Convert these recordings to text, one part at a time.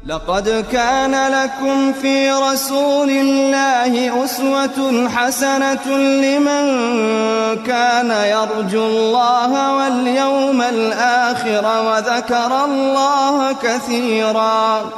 لقد كان لكم في رسول الله أسوة حسنة لمن كان يرجو الله واليوم الآخر وذكر الله كثيرا.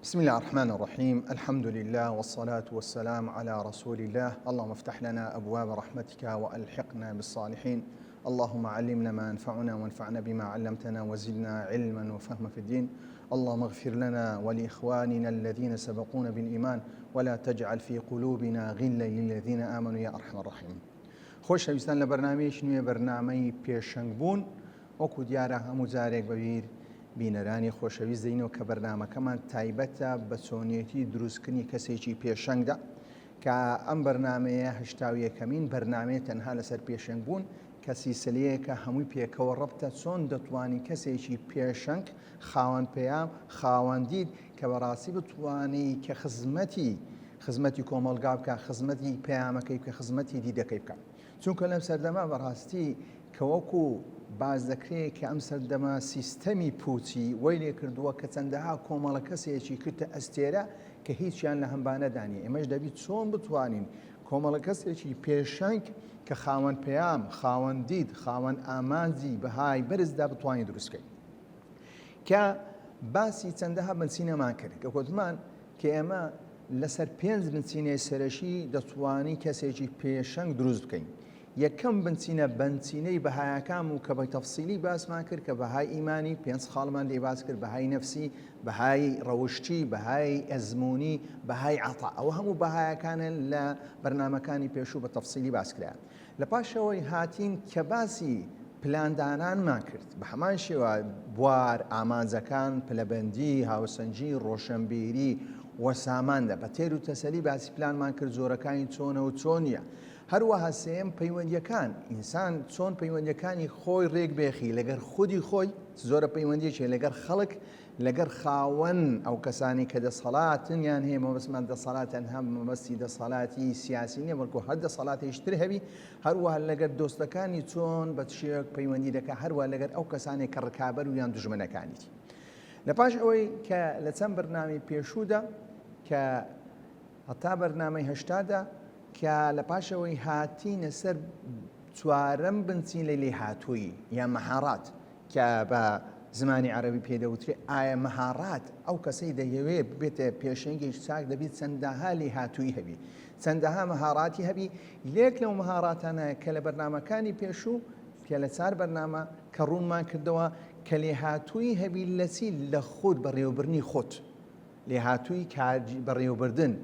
بسم الله الرحمن الرحيم الحمد لله والصلاة والسلام على رسول الله اللهم افتح لنا أبواب رحمتك وألحقنا بالصالحين اللهم علمنا ما ينفعنا وانفعنا بما علمتنا وزدنا علما وفهما في الدين اللهم اغفر لنا ولإخواننا الذين سبقونا بالإيمان ولا تجعل في قلوبنا غلا للذين آمنوا يا أرحم الراحمين خۆشەویستان لە بەرنامەیەکی نوێ بەرنامەی پێشەنگ بوون وەکو دیارە هەموو جارێک بەبیر بینەرانی خۆشەویست دەینەوە کە بەرنامەکەمان تایبەتە بە چۆنیەتی دروستکردنی کەسێکی پێشەنگدا کە ئەم بەرنامەیە هەشتا و یەکەمین بەرنامەیە تەنها لەسەر پێشەنگ بوون کە سیسلەیەکە هەمووی پێکەوە ڕەبتە چۆن دەتوانی کەسێکی پێشەنگ خاوەن پەیام خاوەن دید کە بەڕاستی بتوانی کە خزمەتی خزمەتی کۆمەڵگا بکە خزمەتی پەیامەکەی بکە خزمەتی دیدەکەی بکە چونکە لەم سەردەمە بەڕاستی کە وەکو باس دەکرێ کە ئەم سەردەمە سیستەمی پوچی وەی لێ کردووە کە چەندەها کۆمەڵە کەسێکی کردە ئەستێرە کە هیچیان لە هەمبانەدا نیە ئێمەش دەبی چۆن بتوانین کۆمەڵە کەسێکی پێشەنگ کە خاوەن پەیام خاوەن دید خاوەن ئامانجی بەهای بەرزدا بتوانین دروست بکەین کە باسی چەندەها بنچینەمان کرد کە گوتمان کە ئێمە لەسەر پێنج بنچینەی سەرەکی دەتوانین کەسێکی پێشەنگ دروست بکەین یەکەم بنچینە بنچینەی بەهایەکان بوو کە بە تەفسیلی باسمان کرد کە بەهای ئیمانی پێنج خاڵمان لێ باس کرد بەهای نەفسی بەهای ڕەوشتی بەهای ئەزموونی بەهای عەتا ئەوە هەموو بەهایەکانن لە بەرنامەکانی پێشوو بە تەفسیلی باس کرا لە پاشەوەی هاتین کە باسی پلاندانانمان کرد بە هەمان شێوە بوار ئامانجەکان پلەبەندی هاوسەنگی ڕۆشنبیری و ساماندا بە تێر و تەسەلی باسی پلانمان کرد جۆرەکانی چۆنە و چۆنیە هەروەها سێیەم پەیوەندیەکان، ئینسان چۆن پەیوەندیەکانی خۆی رێک بێخی لەگەر خودی خۆی، چ جۆرە پەیوەندیەکی هەیە لەگەر خەڵک، لەگەر خاوەن ئەو کەسانەی کە دەسەڵاتنیان هەیە، مەبەستمان دەسەڵات تەنها مەبەستی دەسەڵاتی سیاسی نیە بەڵکو هەر دەسەڵاتێکی تر هەبی، هەروەها لەگەر دۆستەکانی چۆن بە چ شێوەیەک پەیوەندی دەکا، هەروەها لەگەر ئەو کەسانەی کە ڕکابەر و یان دوژمنەکانیتی. لە پاش ئەوەی کە لە چەند بەرنامەی پێشوودا کە هەتا بەرنامەی هەشتادا کە لە پاشەوەی هاتینە سەر چوارەم بنچینەی لێهاتوویی یان مەهارات کە بە زمانی عەرەبی پێ دەوترێ ئایا مەهارات ئەو کەسەی دەیەوێ ببێتە پێشەنگێکی چاک دەبێت چەندەها لێهاتوویی هەبی چەندەها مەهاراتی هەبی لێک لەو مەهاراتانە کە لە بەرنامەکانی پێشوو کە لە چار بەرنامە کە ڕوونمان کردەوە کە لێهاتوویی هەبی لە چی لە خود بەڕێوەبردنی خۆت لێهاتوویی بەڕێوەبردن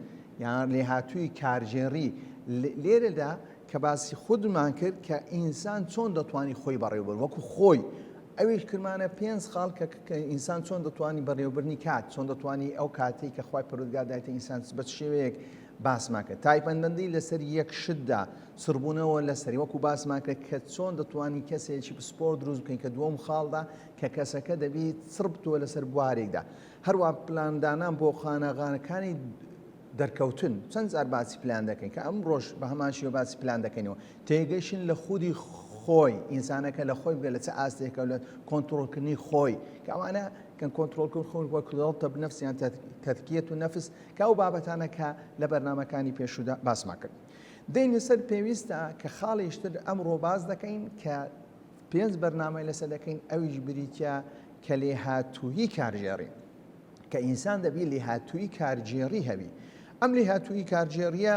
یان لێهاتوویی کارگێڕی، لێرەدا کە باسی خودمان کرد کە ئینسان چۆن دەتوانی خۆی بەڕێوەبەر وەکو خۆی ئەویش کرمانە پێنج خاڵ کە ئینسان چۆن دەتوانی بەڕێوەبردنی کات چۆن دەتوانی ئەو کاتێک کە خوای پەروەردگار دایتە ئینسان بە چ شێوەیەک باسمان کرد تایبەتمەندی لەسەر یەک شتدا چڕبوونەوە لەسەری وەکو باسمان کرد کە چۆن دەتوانی کەسێکی پسپۆر دروست بکەین کە دووەم خاڵدا کە کەسەکە دەبی چڕ بتەوە لەسەر بوارێکدا هەروا پلاندانان بۆ قۆناغەکانی دەرکەوتن، چەند جار باسی پلان دەکەین کە ئەمڕۆش بە هەمان شێوە باسی پلان دەکەینەوە، تێگەیشتن لە خودی خۆی، ئینسانەکە لە خۆی بگە لە چ ئاستێکە لە کۆنترۆڵکردنی خۆی، کە ئەوانە کە کۆنترۆڵکردن خۆی وەک ضبط بنفس یان تەزکیەت نفس کە ئەو بابەتانە کە لە بەرنامەکانی پێشوودا باسمان کرد. دێینە سەر پێویستە کە خاڵیش تر ئەمڕۆ باس دەکەین کە پێنج بەرنامەی لەسەر دەکەین ئەویش بریتیە کە لێهاتوویی کارگێڕی کە ئینسان دەبی لێهاتوویی کارگێڕی هەبی ئەم لێهاتوویی کارگێڕیە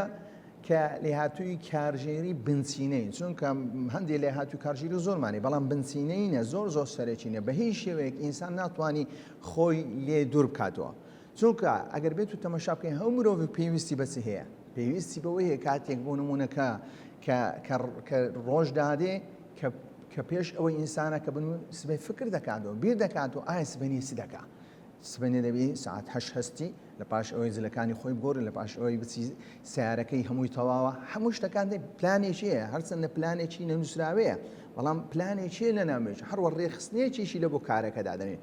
کە لێهاتووی کارژێری بنچینەی چونکە هەندێک لێهاتوو کارژێری زۆرمانی بەڵام بنچینەینە زۆر زۆر سەرەکینە بە هیچ شێوەیەک ئینسان ناتوانانی خۆی لێ دوور بکاتەوە چونکە ئەگەر بێت و تەمەشا بکەین هەموو مرۆڤ پێویستی بە چ هەیە پێویستی بەوەی هەیە کاتێک بۆ نمونەکە کە کە ڕۆژ دادێ کە کە پێش ئەوەی ئینسانە کە بن سبەی فکر دەکاتەوە بیر دەکاتەوە ئایا سبەینێ چ دەکا سبەینێ دەبی سەعات هەشت هەستی لە پاش ئەوەی جلەکانی خۆی بگۆڕی لە پاش ئەوەی بچی سیارەکەی هەمووی تەواوە هەموو شتەکان دێ پلانێکی هەیە هەرچەندە پلانێکی نەنووسراوەیە بەڵام پلانێکی لە نامێژ هەروە ڕێخستنێکیشی لە بۆ کارەکە دادەنێ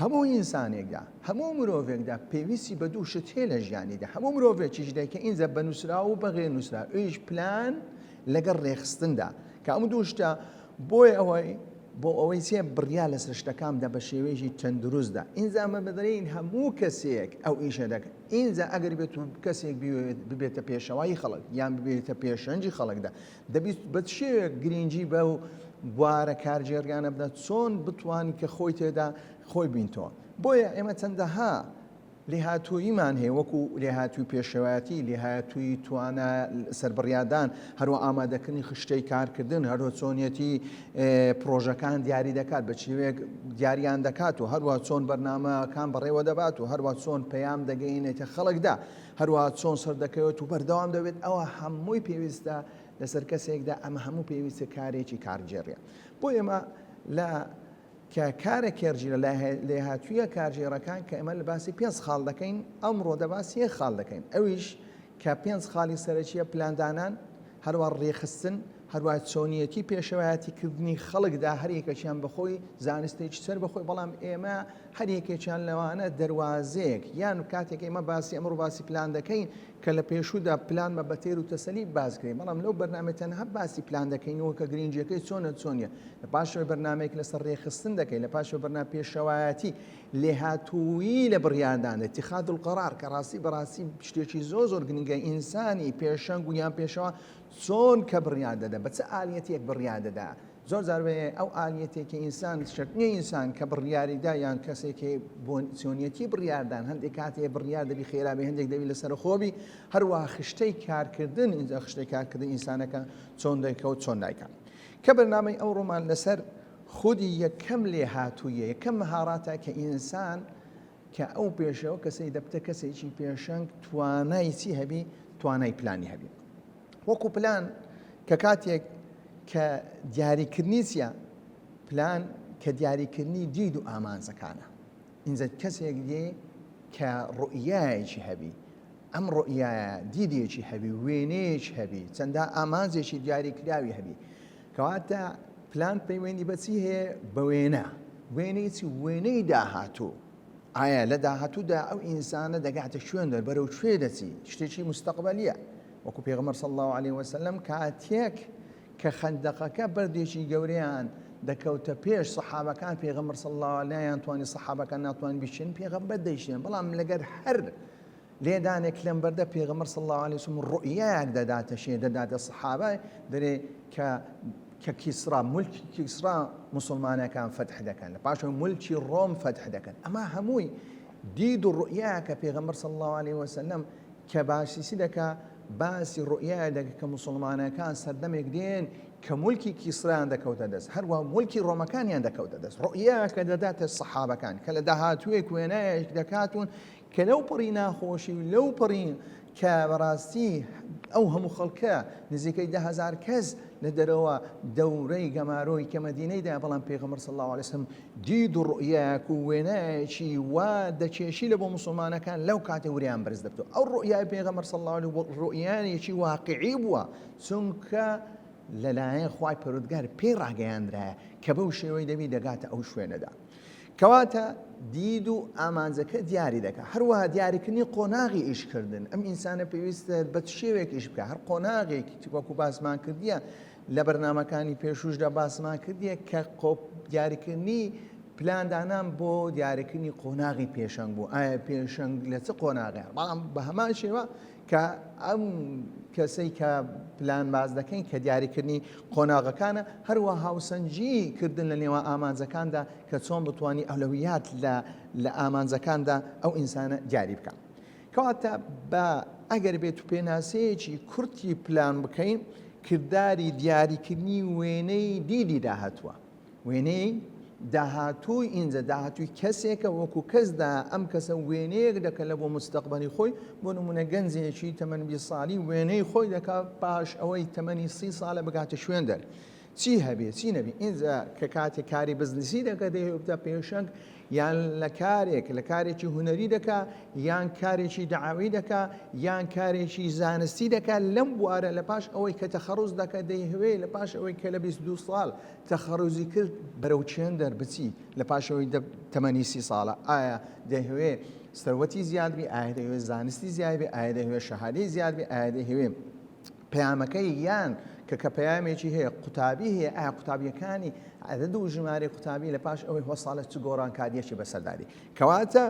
هەموو ئینسانێکدا هەموو مرۆڤێکدا پێویستی بە دوو شت هەیە لە ژیانیدا هەموو مرۆڤێکیش دایکە ئینجا بە نووسراو و بە غێر نووسراو ئەویش پلان لەگەڵ ڕێخستندا کە ئەم دوو شتە بۆیە ئەوەی. بۆ ئەوەی چێ بڕیار لەسەر شتەکان بدە بە شێوەیەکی تەندروستدا ئینجا ئەمە بدەین هەموو کەسێک ئەو ئیشە دەکەن ئینجا ئەگەر بێت و کەسێک ببێتە پێشەوای خەڵک یان ببێتە پێشەنگی خەڵکدا دەبیت بە شێوەیەک گرنگی بە و بوارە کارگێڕیانە بدات چۆن بتوانین کە خۆی تێدا خۆی بینتەوە بۆیە ئێمە چەندەها لێهاتووییمان هەیە وەکو لێهاتووی پێشەوایەتی، لێهاتوویی توانا سەر بڕیاردان، هەروە ئامادەکردنی خشتەی کارکردن، هەروە چۆنیەتی پڕۆژەکان دیاری دەکات، بە شێوەیەک دیاریان دەکات و هەروە چۆن بەرنامەکان بەڕێوە دەبات و هەروە چۆن پەیام دەگەیەنێتە خەڵکدا، هەروە چۆن سەردەکەوێت و بەردەوام دەبێت، ئەوە هەمووی پێویستە لەسەر کەسێکدا، ئەمە هەموو پێویستە کارێکی کارگێڕیە. بۆ ئێمە لە کە کارە کێرجیرە لێهاتوویە کارگێڕەکان کە ئێمە لە باسی پێنج خاڵ دەکەین ئەمڕۆ دە باسی یەک خاڵ دەکەین ئەویش کە پێنج خاڵی سەرەکیە پلاندانان هەروە ڕێخستن هەروە چۆنیەتی پێشەوایەتی کردنی خەڵکدا هەر یەکەکیان بەخۆی زانستێکی سەر بەخۆی بەڵام ئێمە هەر یەکێکیان لەوانە دەروازەیەک یان کاتێک ئێمە باسی ئەمڕۆ باسی پلان دەکەین کە لە پێشوودا پلان بە بەتێر و تەسەلی باس کرێ بەڵام لەو بەرنامەی تەنها باسی پلان دەکەینەوە کە گرنگیەکەی چۆنە چۆنیە لە پاشەوەی بەرنامەیەک لەسەر ڕێکخستن دەکەی لە پاشەوە بەرنامە پێشەوایەتی لێهاتوویی لە بڕیاردان اتخاذ القرار کە ڕاستی بەڕاستی شتێکی زۆر زۆر گرنگە ئینسانی پێشەنگ و یان پێشەوە چۆن کە بڕیار دەدا بە چ ئالیەتێک بڕیار دەدا زۆر جار بێ ئەو ئالیەتێکی ئینسان شەرت نییە ئینسان کە بڕیاریدا یان کەسێکی بۆ چۆنیەتی بڕیاردان هەندێک کاتێ بڕیار دەبی خێرا بێ هەندێک دەبی لەسەر خۆبی هەروە خشتەی کارکردن ئینجا خشتەی کارکردن ئینسانەکە چۆن دەکەوت چۆن نایکات کە بەرنامەی ئەوڕۆمان لەسەر خودی یەکەم لێهاتوویە، یەکەم مەهاراتە کە ئینسان کە ئەو پێشەوە کەسەی دەبتە کەسێکی پێشەنگ توانای چی هەبی توانای پلانی هەبی وەکو پلان کە کاتێک کە دیاریکردنی چیە پلان کە دیاریکردنی دید و ئامانجەکانە ئینجا کەسێک دێ کە ڕوئیایەکی هەبی ئەم ڕوئیایە دیدێکی هەبی وێنەیەکی هەبی چەندە ئامانجێکی دیاریکراوی هەبی کەواتە پلان پەیوەندی بەچی هەیە بە وێنە وێنەی چی وێنەی داهاتوو ئایا لە داهاتوودا ئەو ئینسانە دەگاتە شوێن دەر بەرەو کوێ دەچی شتێکی مستەقبلیە وەکو پێغەمبەر صلی الله علیه وسلم کاتێک کە خەندەقەکە بەردێکی گەورەیان دەکەوتە پێش سەحابەکان پێغەمبەر صلی اللە نەیان توانی سەحابەکان ناتوان بیشێن پێغەمبەر دەیشێن بەڵام لەگەر هەر لێدانێک لەم بەردە پێغەمبەر صلی اللە علیه وسلم ڕؤیایەک دەداتە شێ دەداتە سەحابە دەرێ کە کە کیسرا ملکی کیسرا مسلمانەکان فەتح دەکەن لە پاشەوە ملکی ڕۆم فەتح دەکەن ئەمە هەمووی دید و ڕؤیایە کە پێغەمبەر صلی اللە علیه وسلم کە باسی چی دەکا؟ باسی ڕوئیایە دەکا کە موسڵمانەکان سەردەمێک دێن کە مولکی کیسرایان دەکەوتە دەست، هەروەها مولکی ڕۆمەکانیان دەکەوتە دەست. ڕوئیایە کە دەداتە سەحابەکان کە لە داهاتوویەک وێنایەک دەکاتون کە لەو پەڕی ناخۆشی و لەو پەڕی کە بەڕاستی ئەو هەموو خەڵکە نزیکەی 10,000 کەس لە دەرەوە دەورەی گەمارۆی کە مەدینەی دا بەڵام پێغەمبەر صلی الله علیه وسلم دید و ڕوئیایەک و وێنایەکی وا دەکێشی لە بۆ موسڵمانەکان لەو کاتە وریان بەرز دەبتەوە ئەو ڕوئیای پێغەمبەر صلی اللە علیه و ڕوئیایەکی واقعی بووە چونکە لەلایەن خوای پەروەردگار پێی ڕاگەیاندرایە کە بەو شێوەی دەبی دەگاتە ئەو شوێنەدا کەواتە دید و ئامانجەکە دیاری دەکات هەروەها دیاریکردنی قۆناغی ئیشکردن ئەم ئینسانە پێویستە بە شێوێک ئیش بکە هەر قۆناغێکی وەکو باسمان کردیە لە بەرنامەکانی پێشووشدا باسمان کردیە کە قۆپ دیاریکردنی پلاندانان بۆ دیاریکردنی قۆناغی پێشەنگ بوو ئایا پێشەنگ لە چ قۆناغێ بەڵام بە هەمان شێوە کە ئەم کەسەی کە پلان باز دەکەین کە دیاریکردنی قۆناغەکانە هەروە هاوسەنگی کردن لە نێوان ئامانجەکاندا کە چۆن بتانی ئەولەویات لە لە ئامانجەکاندا ئەو ئینسانە دیاری بکە. کەواتە با ئەگەر بێت و پێناسەیەکی کورتی پلان بکەین، کرداری دیاریکردنی وێنەی دیدی داهاتووە. وێنەی داهاتووی ئینجا داهاتووی کەسێکە وەکو کەسدا ئەم کەسە وێنەیەک دەکە لە بۆ مستەقبەلی خۆی بۆ نمونە گەنجێکی تەمەن 20 ساڵی وێنەی خۆی دەکا پاش ئەوەی تەمەنی 30 ساڵە بگاتە شوێن دەر چی هەبێ چی نەبی ئینجا کە کاتێک کاری بزنسی دەکە دەیەوێ بتە پێشەنگ یان لە کارێک لە کارێکی هونەری دەکا یان کارێکی دەعاوی دەکا یان کارێکی زانستی دەکا لەم بوارە لە پاش ئەوەی کە تەخەڕوز دەکە دەیهوێ لە پاش ئەوەی کە لە 22 ساڵ تەخەڕوزی کرد بەرەو چێن دەربچی لە پاش ئەوەی تەمەنی سی ساڵە ئایا دەیهوێ سەروەتی زیاد بی ئایا دەیهوێ زانستی زیاد بی ئایا دەیهوێ شەهادەی زیاد بی ئایا دەیهوێ پەیامەکەی یان کە کە پەیامێکی هەیە قوتابی هەیە ئایا قوتابیەکانی عەدەد و ژمارەی قوتابی لە پاش ئەوەی هۆ ساڵە چ گۆڕانکاریەکی بەسەردادی کەواتە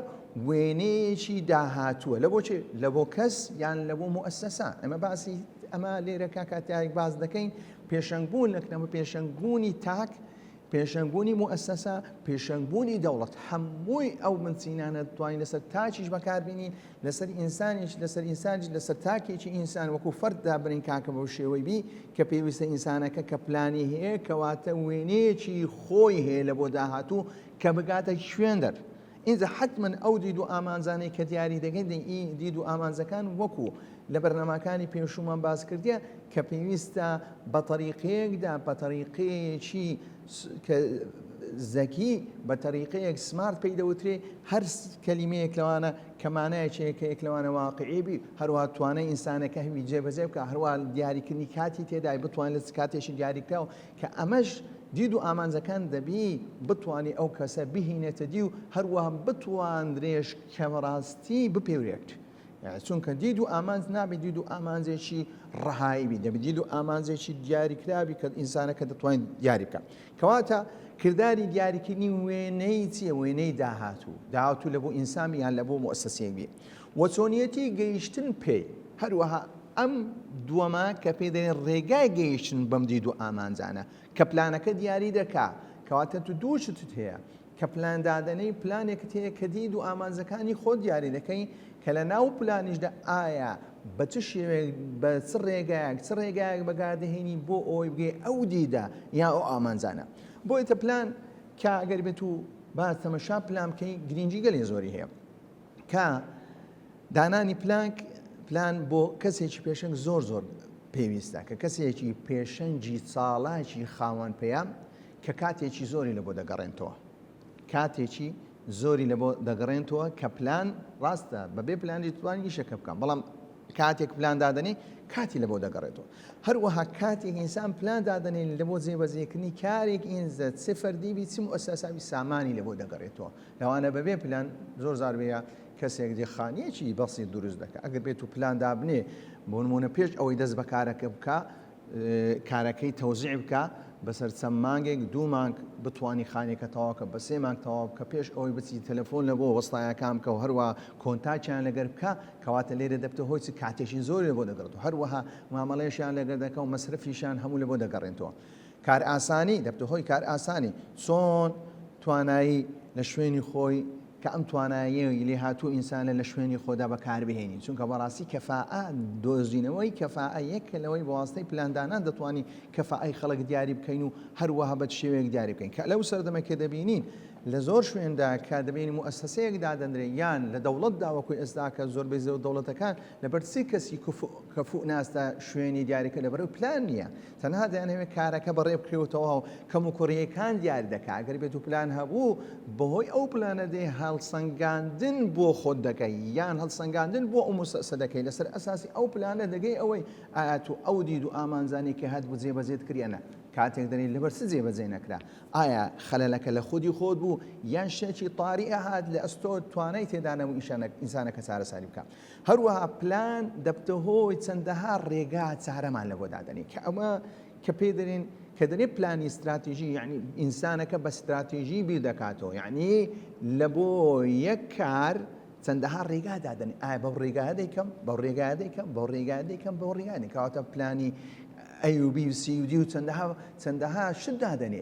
وێنەیەکی داهاتووە لە بۆچی لە بۆ کەس یان لە بۆ موئەسەسە ئەمە باسی ئەمە لێرە کاکاتیایک باس دەکەین پێشەنگبوون لەکنەوە پێشەنگبوونی تاک پێشەنگبوونی موئەسەسە، پێشەنگبوونی دەوڵەت، هەمووی ئەو بنچینانە دەتوانین لەسەر تاکیش بەکاربینین، لەسەر ئینسانیش، لەسەر ئینسانیش، لەسەر تاکێکی ئینسان وەکو فەرد دابنین کاکە بەو شێوەی بی کە پێویستە ئینسانەکە کە پلانی هەیە کەواتە وێنەیەکی خۆی هەیە لە بۆ داهاتوو کە بگاتە شوێن دەر. ئینجا حەتمەن ئەو دید و ئامانجانەی کە دیاری دەکەین دید و ئامانجەکان وەکو لە بەرنامەکانی پێشوومان باس کردیە کە پێویستە بە تەریقەیەکدا بە تەریقەیەکی کە زەکی بە تەریقەیەک smart پێی دەوترێ هەر کەلیمەیەک لەوانە کە مانایەکی هەیە کە یەک لەوانە واقعی بی هەروەها توانای ئینسانەکە هەوی جێبەجێ بکە هەروەها دیاریکردنی کاتی تێدای بتوانێت لە کاتێکی دیاریکراو کە ئەمەش دید و ئامانجەکان دەبی بتوانی ئەو کەسە بهینێتە دی و هەروەها بتواندرێش کە بەڕاستی بپێورێت. چونکە دید و ئامانج نابێت دید و ئامانجێکی ڕەهایی بی دەبێت دید و ئامانجێکی دیاریکراوی کە ئینسانەکە دەتوانێت دیاری بکە کەواتە کرداری دیاریکردنی وێنەی چییە وێنەی داهاتوو داهاتوو لە بۆ ئینسان یان لە بۆ موئەسەسەیەک بی و چۆنیەتی گەیشتن پێی هەروەها ئەم دووەمە کە پێی دەڵێن ڕێگای گەیشتن بەم دید و ئامانجانە کە پلانەکە دیاری دەکا کەواتە تو دوو شتت هەیە کە پلان دادەنێی پلانێکت هەیە کە دید و ئامانجەکانی خۆت دیاری دەکەی کە لە ناو پلانیشدا ئایا بە چ شێوەیەک بە چ ڕێگایەک چ ڕێگایەک بەکاردەهێنی بۆ ئەوەی بگەی ئەو دیدە یا ئەو ئامانجانە بۆیتە پلان کە ئەگەر بێت و با تەمەشا پلان بکەی گرنگی گەلێ زۆری هەیە کە دانانی پلانک پلان بۆ کەسێکی پێشەنگ زۆر زۆر پێویستە کە کەسێکی پێشەنگی چاڵاکی خاوەن پەیام کە کاتێکی زۆری لە بۆ دەگەڕێنتەوە کاتێکی زۆری لە بۆ دەگەڕێنتەوە کە پلان ڕاستە بەبێ پلانی توانی ئیشەکە بکەم بەڵام کاتێک پلان دادەنی کاتی لە بۆ دەگەڕێتەوە هەروەها کاتێک ئینسان پلان دادەنێن لە بۆ جێبەجێکردنی کارێک ئینزە چ فەردی بی چ موئەسەساوی سامانی لە بۆ دەگەڕێتەوە لەوانە بەبێ پلان زۆر زار بێە کەسێک دێ خانیەکی بەسیت دروست دەکا ئەگەر بێت و پلان دابنێ بۆ نمونە پێش ئەوەی دەست بە کارەکە بکا کارەکەی تەوزیع بکا بەسەر چەند مانگێک دوو مانگ بتانی خانێکە تەواوکە بە سێ مانگ تەواو بکە پێش ئەوەی بچی تەلەفۆن لە بۆ وەستایەکان بکە و هەروە کۆنتاکیان لەگەر بکە کەواتە لێرە دەبتە هۆی چ کاتێکی زۆری لە بۆ دەگەڕێتەوە هەروەها مامەڵەیەشیان لەگەر دەکە و مەسرەفیشیان هەموو لە بۆ دەگەڕێنەوە کارئاسانی دەبتە هۆی کارئاسانی چۆن توانایی لە شوێنی خۆی کە ئەم توانایەی لێهاتوو ئینسانە لە شوێنی خۆدا بەکاربهێنی چونکە بەڕاستی کەفائە دۆزینەوەی کەفائە یەکە لەوەی بەواستەی پلاندانان دەتوانین کەفائەی خەڵک دیاری بکەین و هەروەها بە شێوەیەک دیاری بکەین کە لەو سەردەمە کە دەبینین لە زۆر شوێندا کە دەبینین موئەسەسەیەک دادەنرێ یان لە دەوڵەتدا وەکو ئێستا کە زۆربەی زۆر دەوڵەتەکان لەبەر چ کەسی کەفوء ناستە شوێنی دیاریکە لەبەرەوەی پلان نییە تەنها دەیانهەوێت کارەکە بەڕێ بکرێ و تەواو کەموکوڕییەکان دیاری دەکا، ئەگەر بێت و پلان هەبوو بەهۆی ئەو پلانە دێ هەڵسەنگاندن بۆ خۆت دەکەی یان هەڵسەنگاندن بۆ ئەو موسەسە دەکەی لەسەر ئەساسی ئەو پلانە دەگەی ئەوەی ئایا تۆ ئەو دید و ئامانجانەی کە هەتبوو جێبەجێت کرد یا نا کاتێک دەرێی لەبەر چ جێبەجێ نەکرا ئایا خەلەلەکە لە خودی خۆت بوو یان شتێکی تاریئ هات لە ئەستۆ توانای تێدا نەبوو ئینسانەکە چارەسەری بکا. هەروەها پلان دەبتە هۆی چەندەها ڕێگا چارەمان لە بۆ دادەنێ کە ئەمە کە پێ دەرێن کە دەرێ پلانی ستراتیژی یعنی ئینسانەکە بە ستراتیژی بیر دەکاتەوە یعنی لە بۆ یەک کار چەندەها ڕێگا دادەنێ ئایا بەو ڕێگا دەیکەم بەو ڕێگا دەیکەم بەو ڕێگا دەیکەم بەو ڕێگا کەواتە پلانی A و B و C و D و چەندەها چەندەها شت دادەنێ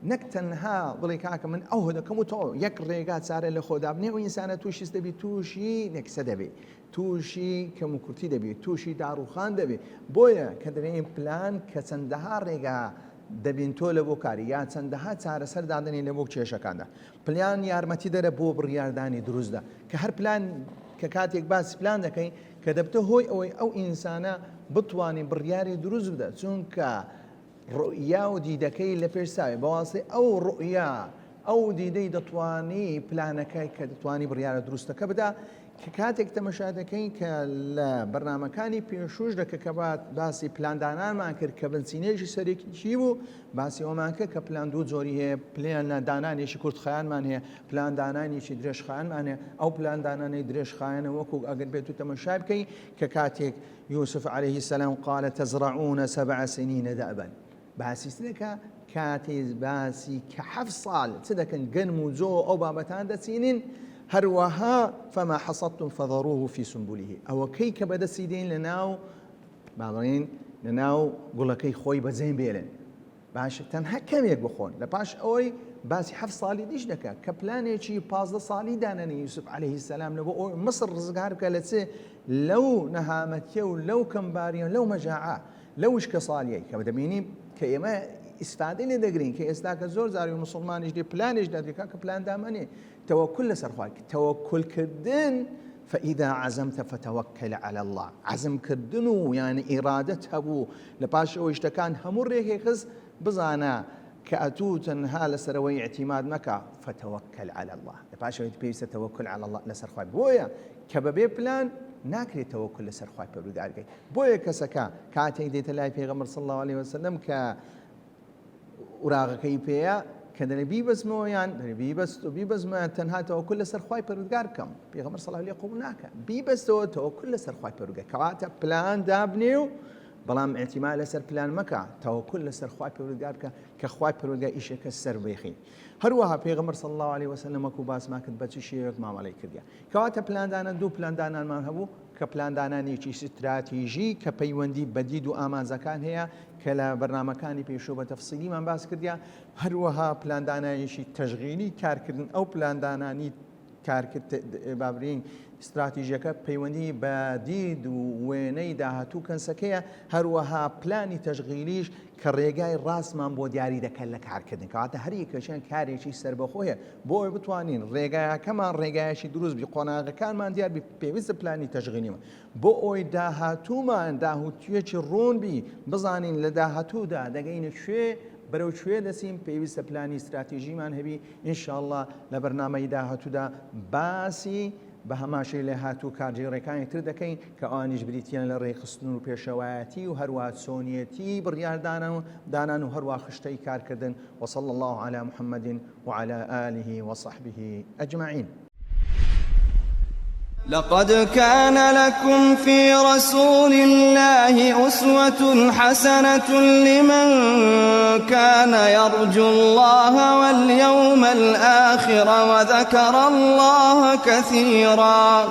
نەک تەنها بڵێ کاکە من ئەوه دەکەم و تەواو یەک ڕێگا چارە لە خۆ دابنێ ئەو ئینسانە تووشی دەبی تووشی نەکسە دەبی تووشی کەم و کورتی دەبی تووشی داڕوخان دەبی بۆیە کە دەبین پلان کە چەندەها ڕێگا دەبین تۆ لە بۆ کاری یا چەندەها چارەسەر دادەنی لە بۆ کێشەکاندا پلان یارمەتی دەرە بۆ بڕیاردانی دروستدا کە هەر پلان کە کاتێک باسی پلان دەکەین کە دەبتە هۆی ئەوەی ئەو ئینسانە بتوانێت بڕیاری دروست بدە چونکە ڕوئیا و دیدەکەی لە پێش چاوی، بە واسطەی ئەو ڕوئیا، ئەو دیدەی دەتوانی پلانەکە کە دەتوانی بڕیارە دروستەکە بدا. کە کاتێک تەمەشا دەکەین کە لە بەرنامەکانی پێشووش دەکە کە باسی پلاندانانمان کرد کە بنچینەیەکی سەرەکی بوو، باسی ئەومان کرد کە پلان دوو جۆری هەیە، پلان دانانێکی کورتخایەنمان هەیە، پلان دانانێکی درێژخایەنمان هەیە. ئەو پلان دانانەی درێژخایەنە وەکو ئەگەر بێت و تەمەشای بکەی کە کاتێک یوسف علیه السلام قال تزرعون سبع سنین دأبا باسی چ دەکا؟ کاتێ باسی کە حەفت ساڵ چ دەکەن گەنم و جۆ ئەو بابەتان دەچینین، هەروەها فما حصدتم فذروه في سنبله ئەوەکەی کە بەدەستی دێن لە ناو با بڵێین لە ناو گوڵەکەی خۆی بەجێ بێلن باشە تەنها کەمێک بخۆن. لە پاش ئەوەی باسی حەفت ساڵی دیش دەکات کە پلانێکی 15 ساڵی دانەنی یوسف عەلەیهی سەلام لە بۆ ئەوەی مصر ڕزگار بکە لە چ لەو نەهامەتیە و لەو کەمباریە و لەو مەجاعە لەو وشکەساڵیەی کە دەبینی کە ئێمە ئیسفادەی لێ دەگرین کە ئێستا کە زۆر جاری مسلمانیش دێ پلانێش دادرێ کاکە پلان دامەنێ تەوەکول لەسەر خوای تەوەکول کردن فإذا عزمت فتوکل علی الله عزم کردن و یعنی ئیرادەت هەبوو لە پاش ئەوەی شتەکان هەموو ڕێکی خست بزانە کە ئەتوو تەنها لەسەرەوەی اعتیماد مەکە فتوکل علی الله لە پاش ئەوەی پێویستە تەوەکل علی الله لەسەر خوای بۆیە کە بەبێ پلان ناکرێت تەوەکل لەسەر خوای پەروەردگار بکەیت بۆیە کەسەکە کاتێک دێتە لای پێغەمبەر صلی الله علیه وسلم کە وراغەکەی پێیە کە دەێ بیبەزمەوە یان دەێ بیبەست و بیبەزمە تەنها تەوەکل لەسەر خوای پەروەردگار بکەم پێغەمبەر صلی الله علیه قبول ناکە بیبەستەوە تەوەکل لەسەر خوای پەروەردگار کەواتە پلان دابنێ و بەڵام اعتماد لەسەر پلان مەکە تەوەکل لەسەر خوای پەروەردگار بکە کە خوای پەروەردگار ئیشەکە سەر بێخی هەروەها پێغەمبەر صلی الله علیه وسلم وەکو باسمان کرد بە چ شێوەیەک مامەڵەی کردیە کەواتە پلاندانە دوو پلاندانانمان هەبوو کە پلاندانانێکی ستراتیژی کە پەیوەندی بە دید و ئامانجەکان هەیە کە لە بەرنامەکانی پێشوو بە تەفسیلیمان باس کردیا، هەروەها پلاندانانێکی تەشغیلی کارکردن، ئەو پلاندانانی کارکرد با بڵێین ستراتیژیەکە پەیوەندی بە دید و وێنەی داهاتوو کەنسەکەیە، هەروەها پلانی تەشغیلیش کە ڕێگای ڕاستمان بۆ دیاری دەکەن لە کارکردن، کەواتە هەر یەکێکیان کارێکی سەربەخۆیە بۆ ئەوەی بتوانین ڕێگایەکەمان ڕێگایەکی دروست بی، قۆناغەکانمان دیار بی، پێویستە پلانی تەشغیلیمان بۆ ئەوەی داهاتوومان داهوتویەکی ڕوون بی، بزانین لە داهاتوودا دەگەینە کوێ، بەرەو کوێ دەچین، پێویستە پلانی ستراتیژیمان هەبی، ان شاء اللە لە بەرنامەی داهاتوودا باسی بە هەمان شێوەی لێهاتوو کارگێڕیەکانی تر دەکەین کە ئەوانیش بریتییە لە ڕێکخستن و پێشەوایەتی و هەروا چۆنیەتی بڕیاردانان و دانان و هەروا خشتەی کارکردن وصلی اللە علی محمد وعلی آله وصحبه اجمعین. لقد كان لكم في رسول الله أسوة حسنة لمن كان يرجو الله واليوم الآخر وذكر الله كثيرا.